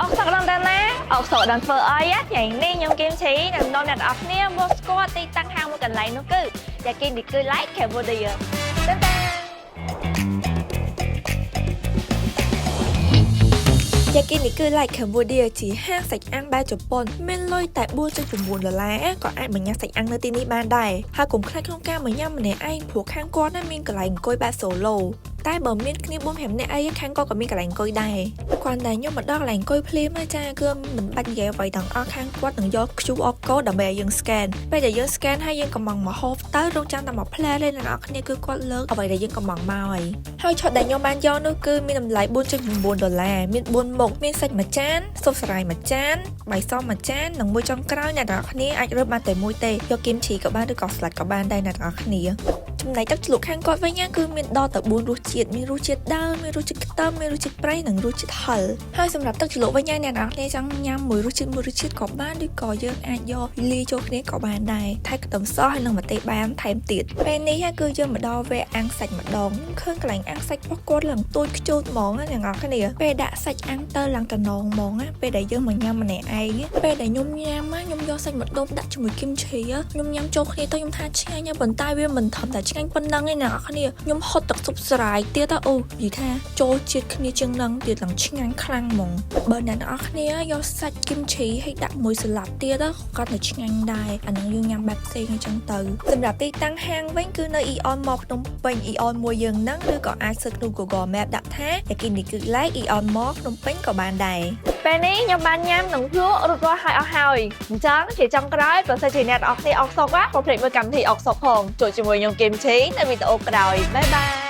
អកសុកដល់តាណាអកសុកដល់ធ្វើអីថ្ងៃនេះខ្ញុំគឹមឈីនឹងនាំអ្នកនរគ្នាមកស្គាល់ទីតាំងហាងមួយកន្លែងនោះគឺយ៉ាគីនីគឺ Like Cambodia តាតា យ៉ាគីនីគឺ Like Cambodia ជាហាងសាច់អាំងបែបជប៉ុនមានលុយតែ4.9ដុល្លារក៏អាចមកញ៉ាំសាច់អាំងនៅទីនេះបានដែរហើយកុំខ្លាចក្នុងការមកញ៉ាំម្នាក់ឯងព្រោះខាងគាត់ណាមានកន្លែងអង្គុយបែប solo តែបើមានគ្នា4 5នាក់អីខាងគាត់ក៏មានកន្លែងអង្គុយដែរគ្រាន់តែខ្ញុំមកដល់កន្លែងអង្គុយភ្លាមណាចាគឺមិនបាច់និយាយអ្វីទាំងអស់ខាងគាត់នឹងយក QR code ដើម្បីឲ្យយើង scan ពេលដែលយើង scan ហើយយើងកំងមកហូបទៅរងចាំតែមួយភ្លែតទេអ្នកនរគ្នាគឺគាត់លើកអ្វីដែលយើងកំងមកហើយហើយឈុតដែលខ្ញុំបានយកនោះគឺមានតម្លៃ4.9ដុល្លារមាន4មុខមានសាច់មួយចានស៊ុបសារាយមួយចានបាយសមួយចាននិងមួយចុងក្រោយអ្នកនរគ្នាអាចរើសបានតែមួយទេយកគីមឈីក៏បានឬក៏ស្លាត់ក៏បានដែរអ្នកនរគ្នាចំណែកទឹកជ្រលក់ខាងគាត់វិញណាគឺមានដល់ទៅ4រសជាតិមានរសជាតិដើមមានរសជាតិខ្ទឹមមានរសជាតិប្រៃនិងរសជាតិហឹរហើយសម្រាប់ទឹកជ្រលក់វិញណាអ្នកនរគ្នាចង់ញ៉ាំមួយរសជាតិមួយរសជាតិក៏បានឬក៏យើងអាចយកលាយចូលគ្នាក៏បានដែរថែខ្ទឹមសហើយនិងម្ទេសបានថែមទៀតពេលនេះគឺយើងមកដល់វគ្គអាំងសាច់ម្ដងខ្ញុំឃើញកន្លែងអាំងសាច់របស់គាត់ឡើងទូចខ្ជូតហ្មងណាអ្នកនរគ្នាពេលដាក់សាច់អាំងទៅឡើងតំណងហ្មងណាពេលដែលយើងមកញ៉ាំម្នាក់ឯងពេលដែលខ្ញុំញ៉ាំណាខ្ញុំយកសាច់ម្ដុំដាក់ជាមួយគីមឈីខ្ញុំញ៉ាំចូលគ្នាទៅខ្ញុំថាឆ្ងាញ់ណាស់ប៉ុន្តែវាមិនធំតែឆ្ងាញ់ប៉ុណ្ណឹងឯអ្នកនរគ្នាខ្ញុំហុតទឹកស៊ុបស្រាយទៀតអូនិយាយថាចូលជាតិគ្នាជាងនឹងទៀតឡើងឆ្ងាញ់ខ្លាំងហ្មងបើអ្នកនរគ្នាយកសាច់គីមឈីឲ្យដាក់មួយស្លាត់ទៀតក៏តែឆ្ងាញ់ដែរអានឹងយើងញ៉ាំបែបផ្សេងអញ្ចឹងទៅសម្រាប់ទីតាំងហាងវិញគឺនៅ Aeon Mall ភ្នំពេញ Aeon មួយយើងហ្នឹងឬក៏អាច search ក្នុង Google Map ដាក់ថាយ៉ាគីនីគឺ Like Aeon Mall ភ្នំពេញក៏បានដែរ ពេលនេះខ្ញុំបានញ៉ាំនិងភ្លក់រួចរាល់ហើយអស់ហើយអញ្ចឹងជាចុងក្រោយប្រសិនជាអ្នកនរគ្នាអកសុកណាកុំភ្លេចមើលកម្មវិធីអកសុកផងជួបជាមួយខ្ញុំគឹមឈីនៅវីដេអូក្រោយ bye bye.